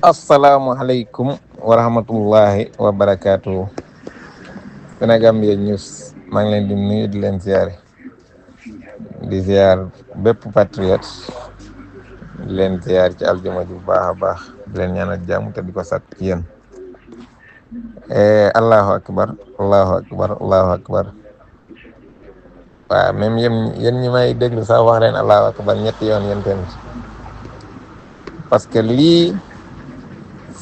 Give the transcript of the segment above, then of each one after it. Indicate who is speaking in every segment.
Speaker 1: Assalamualaikum warahmatullahi wabarakatuh. Senegambia News maa ngi leen di nuyu di leen ziare di ziar bépp patriote di leen ziar ci aljuma ju baax a baax di leen ñaanal jàmm te di ko sàkk ci yéen. Allahu akbar allahu akbar allahu akbar. waaw même yéen ñi may déglu sax wax leen allahu akbar ñetti yoon yéen tamit parce que lii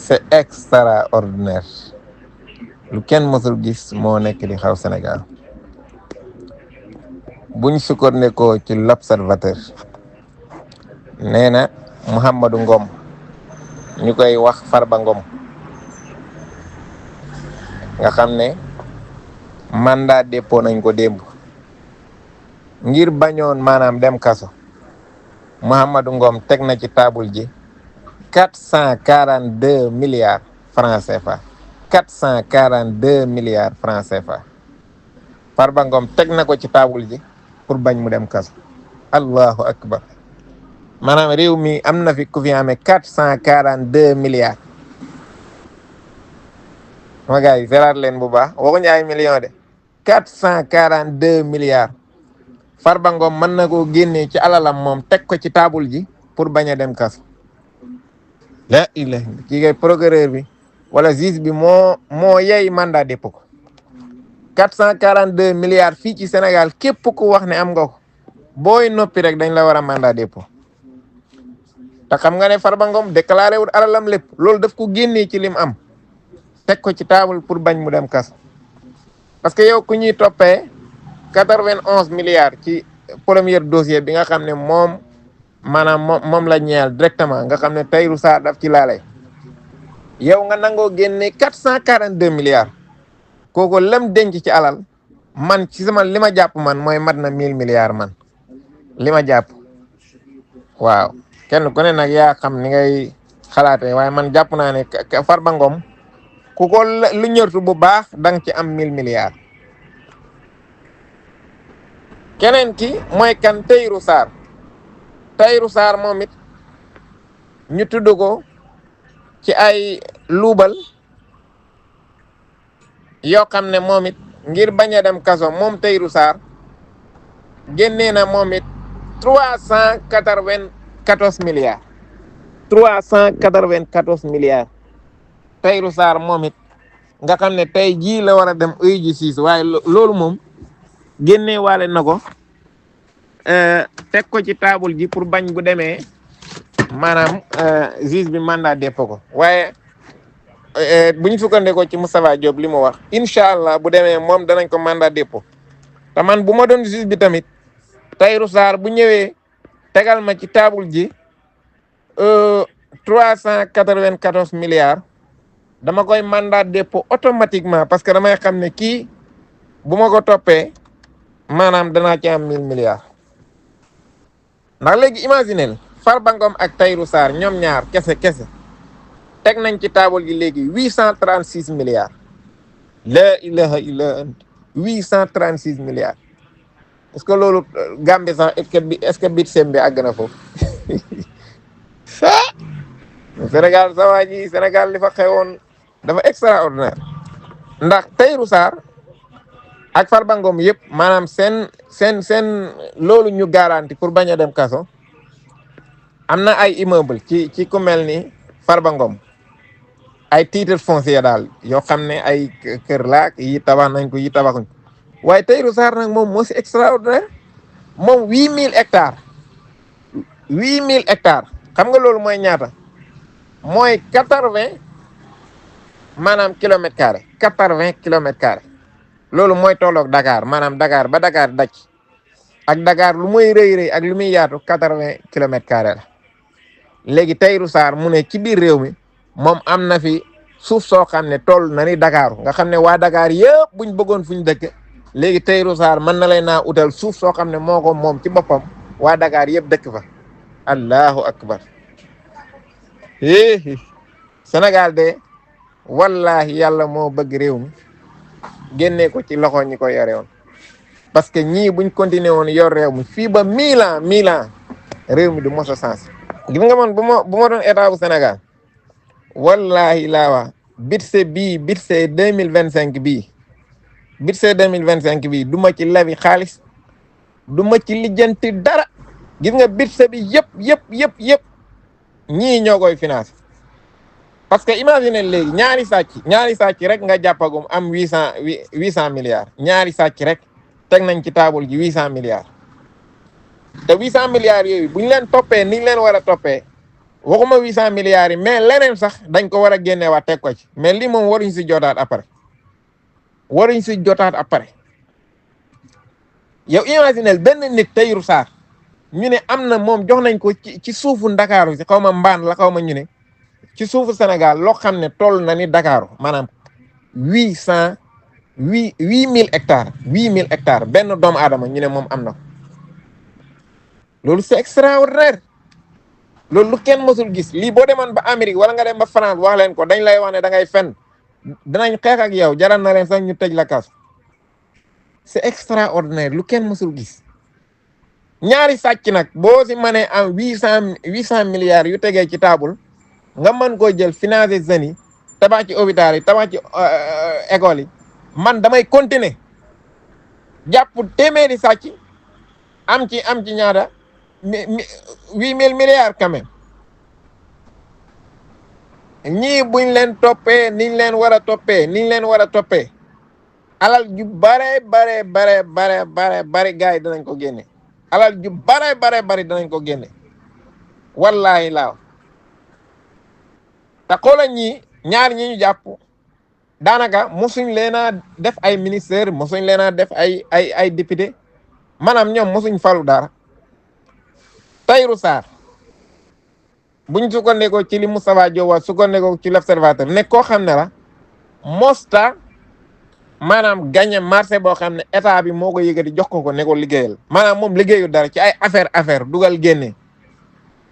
Speaker 1: c'est extraordinaire. lu kenn mësul gis moo nekk di xaw Sénégal buñ sukkandikoo ci l'observateur nee na Mouhamadou Ngom ñu koy wax Farba Ngom nga xam ne mandat dépôt nañ ko démb ngir bañoon maanaam dem kaso. Mouhamadou Ngom teg na ci table ji 442 milliards francs CFA 442 milliards francs CFA. Farba Ngom teg na ko ci table ji pour bañ mu dem kaso. Allahu akbar. maanaam réew mi am na fi ku fi amee 442 milliards. ma gars yi seeraat leen bu baax waxuñu ay millions de 442 milliards. Farba Ngom mën na koo génnee ci alalam moom teg ko ci table ji pour bañ a dem kaso. la ilaha kii kay procureur bi wala juge bi moo yey mandat dépôt ko. 442 milliards fii ci Sénégal képp ku wax ne am nga ko booy noppi rek dañ la war a mandat dépôt. te xam nga ne Farba Ngom déclaré wul alalam lépp loolu daf ko génnee ci lim am teg ko ci table pour bañ mu dem kaso. parce que yow ku ñuy toppee 91 milliards ci premier dossier bi nga xam ne moom moom la ñeel directement nga xam ne Tahirou Sarr daf ci laale yow nga nangoo génne 442 milliards. kooku lam denc ci alal man ci sama li ma jàpp man mooy mat na 1000 milliards man li ma jàpp. waaw kenn ku ne nag yaa xam ni ngay xalaatee waaye man jàpp naa ne Farba Ngom ku ko lu ñërtu bu baax danga ci am 1000 milliards. keneen ki mooy kan Tahirou Sarr. Tahirou Sarr moom it ñu tudd ko ci ay luubal yoo xam ne moom it ngir bañ a dem kaso moom Tahirou Sarr génnee na moom it 394 milliards. 394 milliards. Tahirou Sarr moom it nga xam ne tey jii la war a dem uyu ji siis waaye loolu moom génnee waale na ko teg ko ci table ji pour bañ bu demee maanaam juge bi mandat dépôt ko. waaye bu ñu sukkandikoo ci Moustapha Diop li mu wax incha allah bu demee moom danañ ko mandat dépôt. te man bu ma doon juge bi tamit Tahirou Sarr bu ñëwee tegal ma ci table ji 394 milliards dama koy mandat dépôt automatiquement parce que damay xam ne kii bu ma ko toppee maanaam danaa ci am 1000 milliards. ndax léegi imaginel Farba Ngom ak Tahirou Sarr ñoom ñaar kese teg nañ ci table gi léegi 836 milliards. la ilaha illa ant 836 milliards. est-ce que loolu Gambie sax est-ce que bit sem bi àgg na foofu. Sénégal sa waa ji Sénégal li fa xewoon dafa extraordinaire. ndax Tahirou Sarr ak Farba Ngom yëpp maanaam seen loolu ñu garanti pour bañ a dem kaso am na ay immeuble ci ku mel ni Farba Ngom ay titre foncier daal yoo xam ne ay kër laak yi tabax nañ ko yi tabaxuñ ko waaye Tahirou Sarr nag moom moo si extraordinaire moom 8000 hectares 8000 hectares xam nga loolu mooy ñaata mooy 80 maanaam kilomètres carrés 80 kilomètres carrés loolu mooy tolloog Dakar maanaam Dakar ba Dakar daj ak Dakar lu muy rëy ak lu muy yaatu 80 kilomètres carrés la. léegi Tahirou Sarr mu ne ci biir réew mi moom am na fi suuf soo xam ne toll na ni Dakar nga xam ne waa Dakar yëpp buñ bëggoon fu ñu dëkk léegi Tahirou Sarr mën na lay naa utal suuf soo xam ne moo ko moom ci boppam waa Dakar yëpp dëkk fa. allahu akbar. Sénégal de wallahi yàlla moo bëgg réew mi génnee ko ci loxo ñi ko yore woon parce que ñii buñ continuer woon yor réew mi fii ba 1000 ans réew mi du mos a sens. gis nga man bu ma doon état bu Sénégal wallahi laa wax budget 2025 bii budget 2025 bii du ma ci lebi xaalis du ma ci lijjanti dara gis nga budget bi yëpp ñii ñoo koy financé parce que imagine léegi ñaari sàcc rek nga jàppagum am 800 milliards ñaari sàcc rek teg nañ ci table ji 800 milliards te 800 milliards yooyu bu ñu leen toppee ni ñu leen war a toppee waxuma 800 milliards yi mais leneen sax dañ ko war a génneewaat teg ko ci mais lii moom waruñ si jotaat après yow imaginel benn nit Tahirou Sarr ñu ne am na moom jox nañ ko ci suufu Ndakaaru si xaw ma mbaan la xaw ma ñu ne ci suufu Sénégal loo xam ne toll na ni Dakaaru maanaam 8,000 hectares benn doomu aadama ñu ne moom am na ko loolu c'est extraordinaire loolu lu kenn mësul gis lii boo demoon ba Amérique wala nga dem ba France wax leen ko dañ lay wax ne da ngay fen danañ xeex ak yow jaral na leen sax ñu tëj la kaas c'est extraordinaire lu kenn mësul gis ñaari sàcc nag boo si mënee am 800 milliards yu tegee ci table nga mën koo jël financer jeunes yi tabax ci hôpital yi tabax ci école yi man damay continuer jàpp téeméeri sàcc am ci ñaata 8,000 milliards quand même ñii buñ leen toppee niñ leen war a toppee alal ju bare gars yi danañ ko génne alal ju bare danañ ko génne wallahi laaw te xoola ñaar ñi ñu jàpp daanaka mosuñ leen a def ay ministère mosuñ leen a def ay député maanaam ñoom mosuñ falu dara Tahirou Sarr buñ sukkandikoo ci li Moustapha Diop wax sukkandikoo ci l'Observateur ne koo xam ne la mosta maanaam gagné marché boo xam ne état bi moo ko yëgati jox ko ne ko liggéeyal maanaam moom liggéeyu dara ci ay affaire dugal génne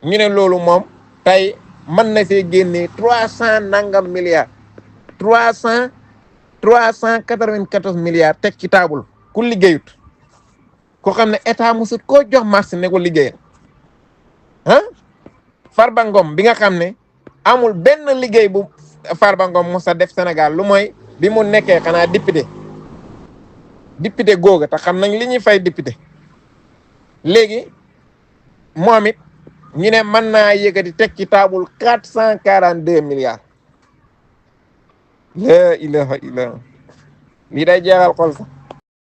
Speaker 1: ñu ne loolu moom tey mën na see génnee 300 nangam milliards 394 milliards teg ci table ku liggéeyut ko xam ne état mosut koo jox marché ne ko liggéeyal ah Farba Ngom bi nga xam ne amul benn liggéey bu Farba Ngom mos a def Sénégal lu mooy bi mu nekkee xanaa député googa te xam nañ li ñuy fay député léegi moom it ñu ne mën naa yëkkati teg ci table 442 milliards la ilaha illa lii day jeexal xol sax